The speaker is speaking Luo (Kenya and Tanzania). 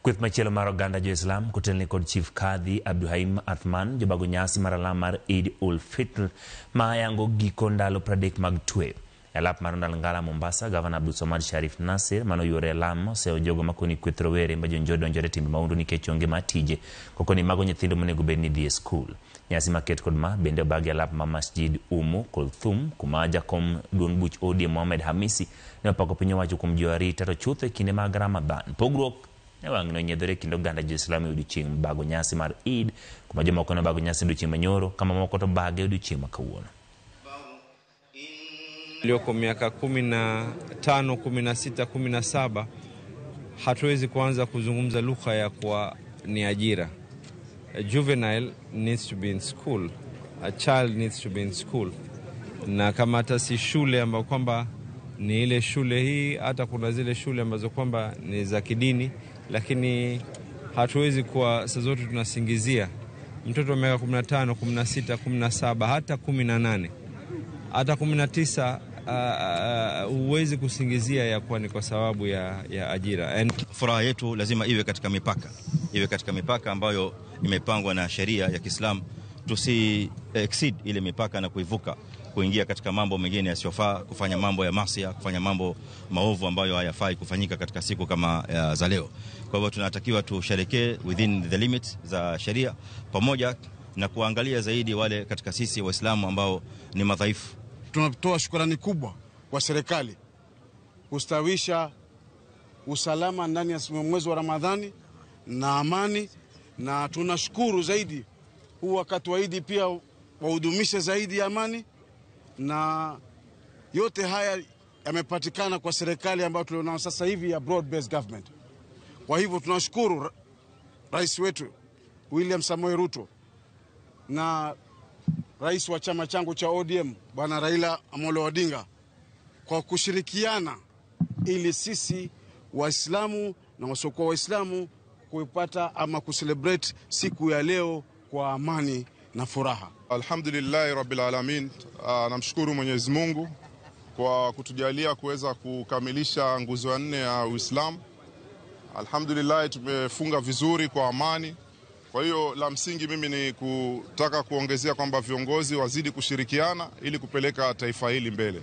Kweth machielo mar oganda jo-Islam kotelne kod Chief Kadhi Abduhaim Athman jobago nyasi mar alam mar Eid ul Fitr ma yango giko ndalo 30 mag twe. E alap mar Ndalngala Mombasa, Gavana Abdulswamad Sharif Nasir manoyuore e alam oseyo jogo makoni kweth rowere ma jonjore donjore timbe mahundu nikech onge mar tije kokoni mago nyithindo monego bed ni dhi e skul. Nyasi maket kod ma bende obagi alap ma Masjid Umu Kulthum kuma jakom duond buch ODM Mohamed Hamisi ne opako piny owacho kuom jiwo arita to chutho e kinde mag Ramadhan. Pogruok ne wang'ni onyiedhore e kind oganda jo-Islam e odiochieng' bago nyasi mar Eid kuma jomoko ne obago nyasi odiochieng' manyoro ka mamoko to bage odiochieng' ma kawuono. Walioko miaka 15, 16, 17 hatuwezi kuanza kuzungumza lugha ya kuwa ni ajira. A juvenile needs to be in school. A child needs to be in school. Na kama hata si shule ambayo kwamba ni ile shule hii, hata kuna zile shule ambazo kwamba ni za kidini, lakini hatuwezi kuwa saa zote tunasingizia mtoto wa miaka 15, 16, 17 hata 18 hata 19 huwezi kusingizia ya kuwa ni kwa sababu ya ajira. And furaha yetu lazima iwe katika mipaka, iwe katika mipaka ambayo imepangwa na sheria ya Kiislamu. Tusi exceed ile mipaka na kuivuka kuingia katika mambo mengine yasiyofaa, kufanya mambo ya masia, kufanya mambo maovu ambayo hayafai kufanyika katika siku kama za leo. Kwa hivyo tunatakiwa tusherekee within the limits za sheria, pamoja na kuangalia zaidi wale katika sisi Waislamu ambao ni madhaifu. Tunatoa shukrani kubwa kwa serikali kustawisha usalama ndani ya mwezi wa Ramadhani na amani, na tunashukuru zaidi huu wakati wa Idi pia wahudumishe zaidi amani, na yote haya yamepatikana kwa serikali ambayo tulionao sasa hivi ya broad based government. Kwa hivyo tunashukuru rais wetu William Samoei Ruto na rais wa chama changu cha ODM Bwana Raila Amolo Odinga kwa kushirikiana ili sisi Waislamu na wasiokuwa Waislamu kuipata ama kucelebrate siku ya leo kwa amani na furaha. Alhamdulillahi Rabbil Alamin. Namshukuru Mwenyezi Mungu kwa kutujalia kuweza kukamilisha nguzo ya 4 ya Uislamu. Alhamdulillah, tumefunga vizuri kwa amani. Kwa hiyo la msingi mimi ni kutaka kuongezea kwamba viongozi wazidi kushirikiana ili kupeleka taifa hili mbele.